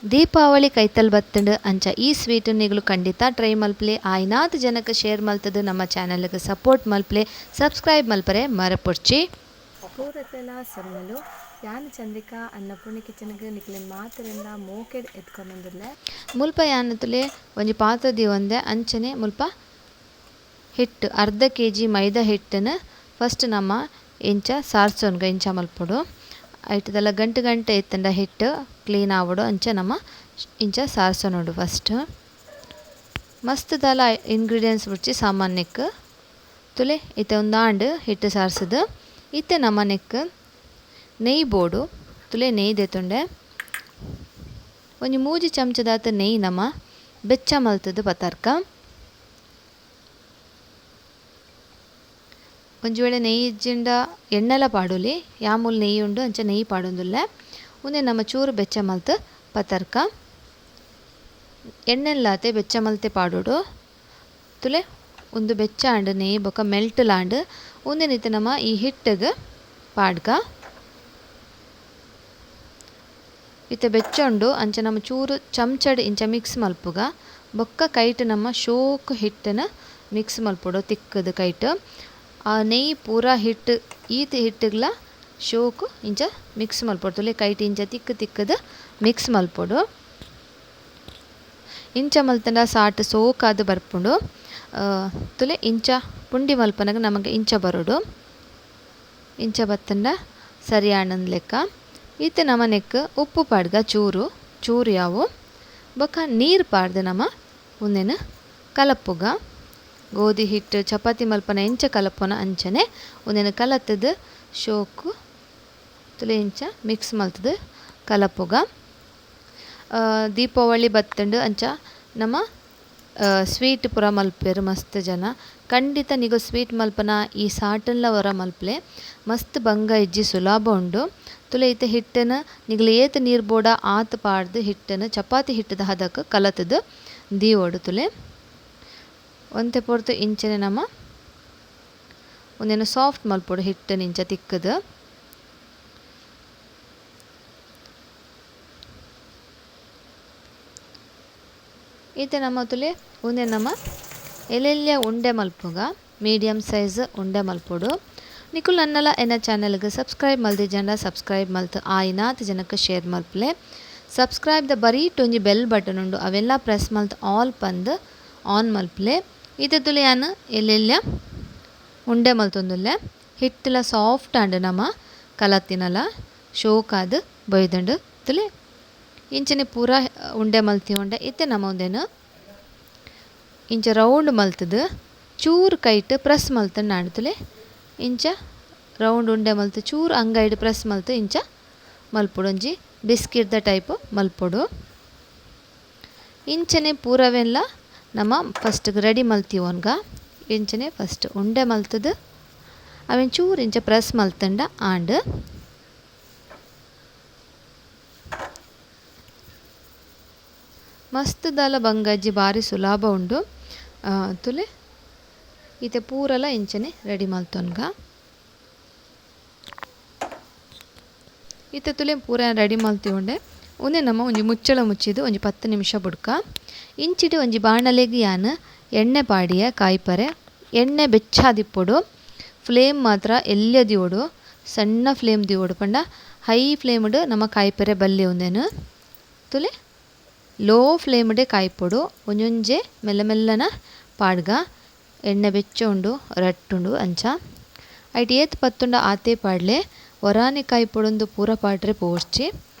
ದೀಪಾವಳಿ ಕೈತಲ್ ಬತ್ತುಂಡು ಅಂಚ ಈ ಸ್ವೀಟ್ ನಿಗುಲು ಖಂಡಿತ ಟ್ರೈ ಮಲ್ಪಲೆ ಆಯಿನಾತ್ ಜನಕ್ಕೆ ಶೇರ್ ಮಲ್ತದು ನಮ್ಮ ಚಾನೆಲ್ಗೆ ಸಪೋರ್ಟ್ ಮಲ್ಪಲೆ ಸಬ್ಸ್ಕ್ರೈಬ್ ಮಲ್ಪರೆ ಮರಪೊಡ್ಚಿ. ಪೂರತೆಲ ಸೊಲ್ಮೆಲು ಯಾನ್ ಚಂದ್ರಿಕಾ ಅನ್ನಪೂರ್ಣ ಕಿಚನ್ಗ್ ನಿಕ್ಲೆನ್ ಮಾತೆರೆನ್ಲ ಮೋಕೆಡ್ ಎದ್ಕೊನೊಂದುಲ್ಲೆ. ಮುಲ್ಪ ಯಾನ್ ತುಲೆ ಒಂಜಿ ಪಾತ್ರೆ ದೀವೊಂದೆ ಅಂಚನೆ ಮುಲ್ಪ ಹಿಟ್ಟು ಅರ್ಧ ಕೆಜಿ ಮೈದಾ ಹಿಟ್ಟನ್ನು ಫಸ್ಟ್ ನಮ್ಮ ಇಂಚ ಸಾರ್ಸೊನ್ಗ ಇಂಚ ಮಲ್ಪೊಡು. ಐಟದೆಲ್ಲ ಗಂಟೆ ಗಂಟೆ ಇತ್ತಂಡ ಹಿಟ್ಟು ಕ್ಲೀನ್ ಆವೊಡು ಅಂಚ ನಮ್ಮ ಇಂಚ ಸಾರ್ಸೊನೊಡು ಫಸ್ಟ್. ಮಸ್ತ್ ದಾಲ ಇಂಗ್ರೀಡಿಯೆಂಟ್ಸ್ ಬುಡ್ಚಿ ಸಾಮಾನ್ಯಕ್ಕೆ ತುಲೆ ಇತ್ತೆ ಒಂದಾಂಡ್ ಹಿಟ್ಟು ಸಾರ್ಸದು. ಇತ್ತೆ ನಮ್ಮ ನೆಕ್ ನೆಯ್ ಬೋಡು ತುಲೆ ನೆಯ್ ದೆತೊಂಡೆ ಒಂಜಿ ಮೂಜಿ ಚಮಚದಾತ ನೆಯ್ ನಮ್ಮ ಬೆಚ್ಚ ಮಲ್ತದು ಪತರ್ಕ. ಒಂಜಿ ವೇಳೆ ನೆಯ್ ಇಜ್ಜಿಂಡ ಎಣ್ಣೆಲ ಪಾಡೊಲಿ ಯಾಮೂಲ್ ನೆಯ್ ಉಂಡು ಅಂಚ ನೆಯ್ ಪಾಡೊಂದುಲ್ಲೆ. ಉಂದೆ ನಮ್ಮ ಚೂರು ಬೆಚ್ಚ ಮಲ್ತು ಪತರ್ಕ. ಎಣ್ಣೆಲ್ಲಾತೆ ಬೆಚ್ಚ ಮಲ್ತೆ ಪಾಡೊಡು. ತುಲೆ ಉಂದು ಬೆಚ್ಚ ಆಂಡ್ ನೆಯ್ ಬೊಕ ಮೆಲ್ಟ್ ಲಾಂಡ್ ಉಂದೆನಿತ್ತೆ ನಮ್ಮ ಈ ಹಿಟ್ಟಿಗೆ ಪಾಡ್ಗ. ಇತ್ತೆ ಬೆಚ್ಚ ಉಂಡು ಅಂಚ ನಮ್ಮ ಚೂರು ಚಮಚಡ್ ಇಂಚ ಮಿಕ್ಸ್ ಮಲ್ಪುಗ. ಬೊಕ್ಕ ಕೈಟ್ ನಮ್ಮ ಶೋಕು ಹಿಟ್ಟನ್ನು ಮಿಕ್ಸ್ ಮಲ್ಪೊಡು ತಿಕ್ಕದು ಕೈಟ್. ಆ ನೆಯ್ ಪೂರಾ ಹಿಟ್ಟು ಈತ್ ಹಿಟ್ಟುಗ್ಲ ಶೋಕು ಇಂಚ ಮಿಕ್ಸ್ ಮಲ್ಪೊಡು. ತುಲೆ ಕೈಟ್ ಇಂಚ ತಿಕ್ಕು ತಿಕ್ಕದು ಮಿಕ್ಸ್ ಮಲ್ಪೊಡು. ಇಂಚ ಮಲ್ತಂಡ ಸಾಟ್ ಸೋಕಾದ್ ಬರ್ಪುಂಡು. ತುಲೆ ಇಂಚ ಪುಂಡಿ ಮಲ್ಪನಗ ನಮಗೆ ಇಂಚ ಬರೋಡು. ಇಂಚ ಬತ್ತಂಡ ಸರಿಯಾಣಂದ್ ಲೆಕ್ಕ. ಇತ್ತೆ ನಮ್ಮ ನೆಕ್ ಉಪ್ಪು ಪಾಡ್ಗ ಚೂರು ಚೂರು ಯಾವು ಬೊಕ್ಕ ನೀರು ಪಾಡ್ದು ನಮ್ಮ ಉಂದೆನ್ ಕಲಪ್ಪುಗ. ಗೋಧಿ ಹಿಟ್ಟು ಚಪಾತಿ ಮಲ್ಪನ ಎಂಚ ಕಲಪ್ಪುನ ಅಂಚನೆ ಉಂದೆನ್ ಕಲತ್ತದು ಶೋಕು ತುಲೆ ಇಂಚ ಮಿಕ್ಸ್ ಮಲ್ತದು ಕಲಪ್ಪುಗ. ದೀಪಾವಳಿ ಬತ್ತಂಡು ಅಂಚ ನಮ್ಮ ಸ್ವೀಟ್ ಪೂರ ಮಲ್ಪೆರು ಮಸ್ತ್ ಜನ. ಖಂಡಿತ ನಿಗು ಸ್ವೀಟ್ ಮಲ್ಪನ ಈ ಸಾಟನ್ಲ ಹೊರ ಮಲ್ಪಲೆ ಮಸ್ತ್ ಬಂಗ ಇಜ್ಜಿ ಸುಲಭ ಉಂಡು. ತುಲೆ ಇತ್ತೆ ಹಿಟ್ಟನ್ನು ನಿಗಲು ಏತ್ ನೀರು ಬೋಡ ಆತ್ ಪಾಡ್ದು ಹಿಟ್ಟನ್ನು ಚಪಾತಿ ಹಿಟ್ಟದ ಹದಕ್ಕೆ ಕಲತದು ದೀವೊಡು. ತುಲೆ ಒಂತೆ ಪೊರ್ತು ಇಂಚನೆ ನಮ್ಮ ಒಂದೇನು ಸಾಫ್ಟ್ ಮಲ್ಪೊಡು ಹಿಟ್ಟನ್ನು ಇಂಚ ತಿಕ್ಕದು. ಇತ್ತೆ ನಮ್ಮ ತುಲೆ ಉಂದೆ ನಮ್ಮ ಎಲ್ಲೆಲ್ಲ ಉಂಡೆ ಮಲ್ಪುಗ ಮೀಡಿಯಮ್ ಸೈಜ್ ಉಂಡೆ ಮಲ್ಪೊಡು. ನಿಕುಲು ನನ್ನಲ ಎನ್ನ ಚಾನೆಲ್ಗೆ ಸಬ್ಸ್ಕ್ರೈಬ್ ಮಲ್ದಿ ಜನ ಸಬ್ಸ್ಕ್ರೈಬ್ ಮಲ್ತು ಆಯಿನಾತ್ ಜನಕ್ಕೆ ಶೇರ್ ಮಲ್ಪಲೆ. ಸಬ್ಸ್ಕ್ರೈಬ್ ದ ಬರೀಟ್ ಒಂಜಿ ಬೆಲ್ ಬಟನ್ ಉಂಡು ಅವೆಲ್ಲ ಪ್ರೆಸ್ ಮಲ್ತು ಆಲ್ ಪಂದ್ ಆನ್ ಮಲ್ಪಲೆ. ಇತ್ತೆ ತುಲೆ ಯಾನ್ ಎಲ್ಲೆಲ್ಲ ಉಂಡೆ ಮಲ್ತೊಂದುಲ್ಲೆ. ಹಿಟ್ಟುಲ ಸಾಫ್ಟ್ ಆಂಡ್ ನಮ್ಮ ಕಲತ್ತಿನಲ ಶೋಕಾದ್ ಬೊಯ್ದಂಡು. ತುಲೆ ಇಂಚನೆ ಪೂರ ಉಂಡೆ ಮಲ್ತಿ ಉಂಡೆ. ಇತ್ತೆ ನಮ್ಮ ಉಂದೆನು ಇಂಚ ರೌಂಡ್ ಮಲ್ತದು ಚೂರು ಕೈಟ್ ಪ್ರೆಸ್ ಮಲ್ತಂಡು ಆಂಡ್. ತುಲೆ ಇಂಚ ರೌಂಡ್ ಉಂಡೆ ಮಲ್ತು ಚೂರು ಅಂಗೈಡ್ ಪ್ರೆಸ್ ಮಲ್ತು ಇಂಚ ಮಲ್ಪೊಡು ಒಂಜಿ ಬಿಸ್ಕಿಟ್ ದ ಟೈಪ್ ಮಲ್ಪೊಡು. ಇಂಚನೆ ಪೂರವೆಲ್ಲ ನಮ್ಮ ಫಸ್ಟ್ ರೆಡಿ ಮಲ್ತೀವೊನ್ಗ. ಇಂಚನೆ ಫಸ್ಟ್ ಉಂಡೆ ಮಲ್ತದು ಅವೆನ್ ಚೂರು ಇಂಚ ಪ್ರೆಸ್ ಮಲ್ತಂಡ ಆಂಡ್. ಮಸ್ತ್ ದಾಲ ಬಂಗಜ್ಜಿ ಬಾರಿ ಸುಲಭ ಉಂಡು. ತುಲೆ ಇತ್ತೆ ಪೂರಲ ಇಂಚನೆ ರೆಡಿ ಮಲ್ತೊನ್ಗ. ಇತ್ತೆ ತುಲೆ ಪೂರ ರೆಡಿ ಮಲ್ತಿ ಉಂಡೆ. ಉಂದೆ ನಮ್ಮ ಒಂಜಿ ಮುಚ್ಚಳ ಮುಚ್ಚಿದು ಒಂಜಿ 10 ನಿಮಿಷ ಬುಡ್ಕ. ಇಂಚಿಡು ಒಂಜಿ ಬಾಣಲೆಗ್ ಯಾನ್ ಎಣ್ಣೆ ಪಾಡಿಯ ಕಾಯ್ಪರೆ. ಎಣ್ಣೆ ಬೆಚ್ಚಾದಿಪ್ಪೊಡು. ಫ್ಲೇಮ್ ಮಾತ್ರ ಎಲ್ಯ ದಿವೊಡು, ಸಣ್ಣ ಫ್ಲೇಮ್ ದಿವೊಡು ಪಂಡ ಹೈ ಫ್ಲೇಮ್ಡ್ ನಮ್ಮ ಕಾಯ್ಪರೆ ಬಲ್ಲಿ ಉಂದೆನು. ತುಲೆ ಲೋ ಫ್ಲೇಮ್ಡೆ ಕಾಯ್ಪೊಡು. ಒಂಜೊಂಜೆ ಮೆಲ್ಲ ಮೆಲ್ಲನ ಪಾಡ್ಗ. ಎಣ್ಣೆ ಬೆಚ್ಚ ಉಂಡು ರಟ್ಟುಂಡು ಅಂಚ ಐಟ್ ಏತ್ ಪತ್ತುಂಡ ಆತೇ ಪಾಡ್ಲೆ. ಒರಾನೆ ಕಾಯ್ಪೊಡೊಂದು ಪೂರ ಪಾಡ್ರೆ ಪೋರ್ಚಿ.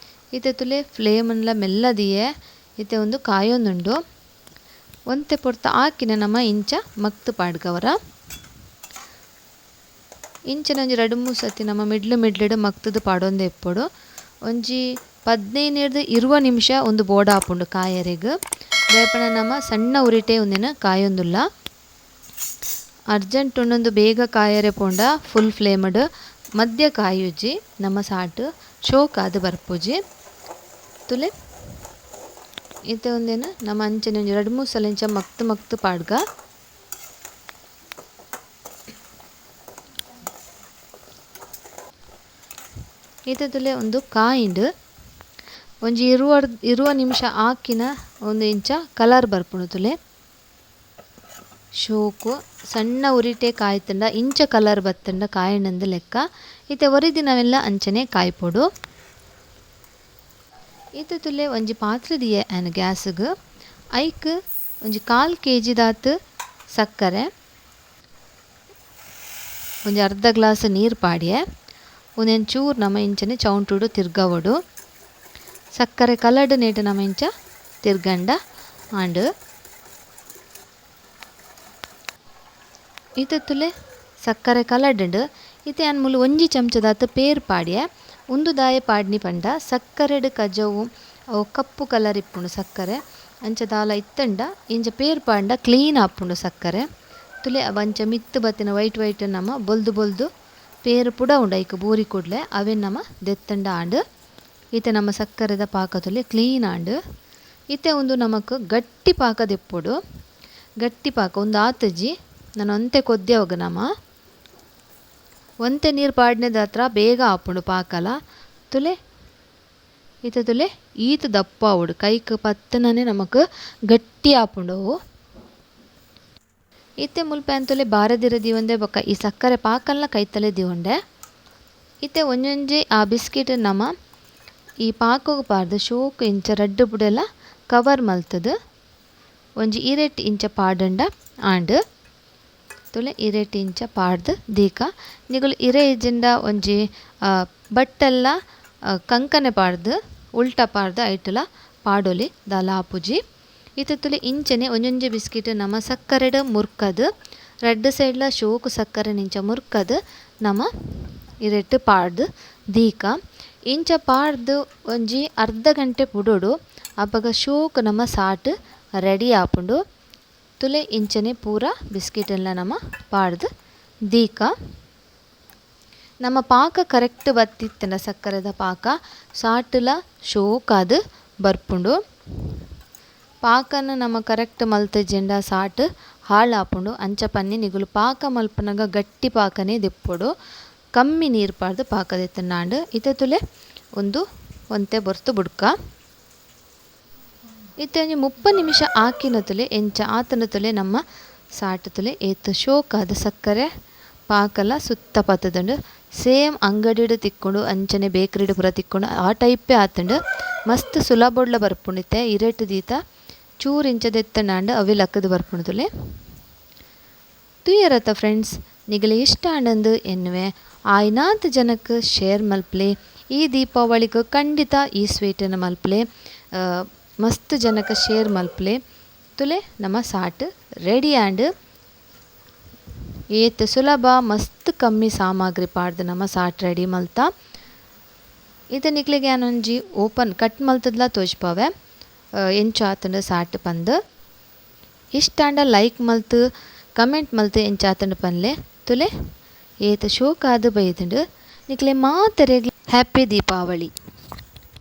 ಇತ್ತೆ ತುಲೆ ಫ್ಲೇಮ್ನ್ಲ ಮೆಲ್ಲ ದಿಯೆ. ಇತ್ತೆ ಒಂದು ಕಾಯೊಂದುಂಡು. ಒಂತೆ ಪೊರ್ತ ಆಕಿನ ನಮ್ಮ ಇಂಚ ಮಗ್ತ್ ಪಾಡ್ಗವರ. ಇಂಚನ ಒಂಜಿ ರಡ್ಡ್ ಮೂಜಿ ಸತಿ ನಮ್ಮ ಮಿಡ್ಲು ಮಿಡ್ಲುಡು ಮಗ್ತದು ಪಾಡೊಂದೇ ಇಪ್ಪೊಡು. ಒಂಜಿ 15 20 ನಿಮಿಷ ಒಂದು ಬೋಡ ಆಪುಂಡು ಕಾಯರೆಗ್. ದಾಯೆಪಂಡ ನಮ್ಮ ಸಣ್ಣ ಉರಿಟೆ ಉಂದೆನ್ ಕಾಯೊಂದುಲ್ಲ. ಅರ್ಜೆಂಟ್ ಉಂಡೊಂದು ಬೇಗ ಕಾಯರೆ ಪೋಂಡ ಫುಲ್ ಫ್ಲೇಮ್ಡ್ ಮಧ್ಯ ಕಾಯುಜಿ ನಮ್ಮ ಸಾಟ್ ಶೋಕಾದ್ ಬರ್ಪುಜಿ. ತುಲೆ ಇತ್ತೆ ಉಂದೆನ್ ನಮ್ಮ ಅಂಚನೆ ಒಂಜಿ ರಡ್ಡ್ ಮೂಜಿ ಸಲ ಇಂಚ ಮಗ್ತ್ ಮಗ್ತ್ ಪಾಡ್ಗ. ಇತ್ತೆ ತುಲೆ ಉಂದು ಕಾಯಿಂಡ್. ಒಂಜಿ 20 ನಿಮಿಷ ಆಕಿನ ಒಂದು ಇಂಚ ಕಲರ್ ಬರ್ಪುಂಡು ತುಲೆ. ಶೋಕು ಸಣ್ಣ ಉರಿಟೆ ಕಾಯ್ತಂಡ ಇಂಚ ಕಲರ್ ಬತ್ತಂಡ ಕಾಯಣಂದು ಲೆಕ್ಕ. ಇತ್ತೆ ಒರಿ ದಿನವೆಲ್ಲ ಅಂಚನೆ ಕಾಯ್ಪೊಡು. ಇತ್ತೆ ತುಲೆ ಒಂಜಿ ಪಾತ್ರೆ ದಿಯೆ ಆನ್ ಗ್ಯಾಸ್ಗ್ ಐಕ್ ಒಂಜಿ 1/4 ಕೆಜಿ ದಾತ್ ಸಕ್ಕರೆ, ಒಂಜಿ ಅರ್ಧ ಗ್ಲಾಸ್ ನೀರು ಪಾಡಿಯೆ. ಒಂದೊಂದು ಚೂರು ನಮ್ಮ ಇಂಚನೆ ಚೌಂಟುಡು ತಿರ್ಗವಡು. ಸಕ್ಕರೆ ಕಲರ್ಡ್ ನೇಟು ನಮ್ಮ ಇಂಚ ತಿರ್ಗಂಡ ಆಂಡ್. ಇತ್ತೆ ತುಲೆ ಸಕ್ಕರೆ ಕಲರ್ಡ್ ಇತ್ತೆ ಆನ್ ಮುಲು ಒಂಜಿ ಚಮಚದಾತ್ ಪೇರ್ ಪಾಡಿಯೆ. ಉಂದು ದಾಯೆ ಪಾಡ್ನಿ ಪಂಡ ಸಕ್ಕರೆಡ್ ಕಜವು ಅವು ಕಪ್ಪು ಕಲರ್ ಇಪ್ಪುಂಡು ಸಕ್ಕರೆ ಅಂಚ ದಾಲ ಇತ್ತಂಡ ಇಂಚ ಪೇರ್ ಪಾಂಡ ಕ್ಲೀನ್ ಆಪುಂಡು ಸಕ್ಕರೆ. ತುಲೆ ಅಂಚ ಮಿತ್ತು ಬತ್ತಿನ ವೈಟ್ ವೈಟ್ ನಮ್ಮ ಬೊಲ್ದು ಬೊಲ್ದು ಪೇರು ಪುಡ ಉಂಡು ಐಕ್ ಬೂರಿ ಕೂಡಲೆ ಅವೇನು ನಮ್ಮ ದೆತ್ತಂಡ ಆಂಡ್. ಇತ್ತೆ ನಮ್ಮ ಸಕ್ಕರೆದ ಪಾಕ ತುಲೆ ಕ್ಲೀನ್ ಆಂಡ್. ಇತ್ತೆ ಒಂದು ನಮಕ್ ಗಟ್ಟಿ ಪಾಕ ದೆಪ್ಪೊಡು. ಗಟ್ಟಿ ಪಾಕ ಒಂದು ಆತಜಿ ನಾನು ಒಂತೆ ಕೊದ್ಯವಾಗ ನಮ್ಮ ಒಂತೆ ನೀರು ಪಾಡ್ನೆದ ಹತ್ರ ಬೇಗ ಆಪುಂಡು ಪಾಕಲ. ತುಲೆ ಇತ್ತೆ ತುಲೆ ಈತ ದಪ್ಪ ಆವೊಡು ಕೈಕ್ ಪತ್ತನನೆ ನಮಕ್ ಗಟ್ಟಿ ಆಪುಂಡು ಅವು. ಇತ್ತೆ ಮುಲ್ಪ ಅಂತುಲೆ ಬಾರದಿರ ದೀವೊಂದೆ ಬೊಕ್ಕ ಈ ಸಕ್ಕರೆ ಪಾಕಲ್ನ ಕೈತಲೆ ದೀವೊಂಡೆ. ಇತ್ತೆ ಒಂಜೊಂಜಿ ಆ ಬಿಸ್ಕೆಟ್ ನಮ ಈ ಪಾಕೋಗು ಪಾಡ್ದು ಶೋಕು ಇಂಚ ರಡ್ಡು ಬುಡೆಲ ಕವರ್ ಮಲ್ತದು ಒಂಜಿ ಇರೆಟ್ ಇಂಚ ಪಾಡಂಡ ಆಂಡ್. ತುಲೆ ಇರೆಟ್ ಇಂಚ ಪಾಡ್ದು ದೀಕ ನಿಗುಲು ಇರೆ ಇಜ್ಜಿಂಡ ಒಂಜಿ ಬಟ್ಟೆಲ್ಲ ಕಂಕನೆ ಪಾಡ್ದು ಉಲ್ಟ ಪಾಡ್ದು ಐಟುಲ ಪಾಡೊಲಿ ದಾಲ ಆಪುಜಿ. ಇತ್ತೆ ತುಲೆ ಇಂಚನೆ ಒಂಜೊಂಜಿ ಬಿಸ್ಕೆಟ್ ನಮ ಸಕ್ಕರೆಡ್ ಮುರ್ಕದು ರಡ್ಡು ಸೈಡ್ಲ ಶೋಕು ಸಕ್ಕರೆ ನಿಂಚ ಮುರ್ಕದು ನಮ ಇರೆಟ್ ಪಾಡ್ದು ದೀಕ. ಇಂಚ ಪಾಡ್ದು ಒಂಜಿ ಅರ್ಧ ಗಂಟೆ ಪುಡೋಡು ಅಪಗ ಶೋಕು ನಮ ಸಾಟ್ ರೆಡಿ ಆಪುಂಡು. ತುಲೆ ಇಂಚನೆ ಪೂರ ಬಿಸ್ಕೆಟ್ ಎಲ್ಲ ನಮ ಪಾಡ್ದು ದೀಕ. ನಮ್ಮ ಪಾಕ ಕರೆಕ್ಟ್ ಬತ್ತಿತ್ತಂಡ ಸಕ್ಕರೆದ ಪಾಕ ಸಾಟುಲ ಶೋಕಾದು ಬರ್ಪುಂಡು. ಪಾಕನ ನಮ್ಮ ಕರೆಕ್ಟ್ ಮಲ್ತಜೆಂಡ ಸಾಟ್ ಹಾಳಾಪುಂಡು. ಅಂಚ ಪನ್ನಿ ನಿಗುಲು ಪಾಕ ಮಲ್ಪನಗ ಗಟ್ಟಿ ಪಾಕನೇ ದೆಪ್ಪೊಡು, ಕಮ್ಮಿ ನೀರು ಪಾಡ್ದು ಪಾಕ ದೆತ್ತಂಡಾಂಡ್. ಇತ್ತೆ ತುಲೆ ಒಂದು ಒಂತೆ ಬೊರ್ತು ಬುಡ್ಕ. ಇತ್ತೆ ಒಂಜಿ 30 ನಿಮಿಷ ಆಕಿನ ತುಲೆ ಎಂಚ ಆತನ ತುಲೆ ನಮ್ಮ ಸಾಟು ತುಲೆ ಏತ್ ಶೋಕಾದ ಸಕ್ಕರೆ ಪಾಕಲ ಸುತ್ತ ಪತ್ತದಂಡು. ಸೇಮ್ ಅಂಗಡಿಡು ತಿಕ್ಕೊಂಡು ಅಂಚನೆ ಬೇಕರಿಡು ಪೂರ ತಿಕ್ಕೊಂಡು ಆ ಟೈಪೇ ಆತಂಡು. ಮಸ್ತ್ ಸುಲಭೊಡ್ಲ ಬರ್ಪುಂಡು. ಇತ್ತೆ ಇರೆಟ್ ದೀತ ಚೂರು ಇಂಚ ದೆತ್ತಂಡಾಂಡ್ ಅವೆ ಲಕ್ಕದು ಬರ್ಪುಂಡು ತುಲೆ. ತುಯರತ ಫ್ರೆಂಡ್ಸ್ ನಿಗಲೆ ಇಷ್ಟ ಆಂಡಂದು ಎನ್ನುವೆ ಆಯ್ನಾತ್ ಜನಕ್ಕೆ ಶೇರ್ ಮಲ್ಪ್ಲೆ. ಈ ದೀಪಾವಳಿಗೆ ಖಂಡಿತ ಈ ಸ್ವೀಟನ್ನು ಮಲ್ಪ್ಲೆ, ಮಸ್ತ್ ಜನಕ್ಕೆ ಶೇರ್ ಮಲ್ಪ್ಲೆ. ತುಲೆ ನಮ್ಮ ಸಾಟ್ ರೆಡಿ ಆಂಡ್. ಏತ್ ಸುಲಭ ಮಸ್ತ್ ಕಮ್ಮಿ ಸಾಮಗ್ರಿ ಪಾಡ್ದು ನಮ್ಮ ಸಾಟ್ ರೆಡಿ ಮಲ್ತ. ಇತ್ತೆ ನಿಕ್ಲೆಗೆ ಆನೊಂಜಿ ಓಪನ್ ಕಟ್ ಮಲ್ತದ್ಲ ತೋಜ್ಪಾವೆ ಎಂಚ ಆತಂಡ ಸಾಟ್ ಪಂದ್. ಇಷ್ಟಾಂಡ ಲೈಕ್ ಮಲ್ತು ಕಮೆಂಟ್ ಮಲ್ತು ಎಂಚ ಆತಂಡ ಪನ್ಲೆ. ತುಲೆ ಏತ್ ಶೋಕಾದ್ ಬೈದುಂಡು. ನಿಕ್ಲೆ ಮಾತೆರೆಗ್ ಹ್ಯಾಪಿ ದೀಪಾವಳಿ.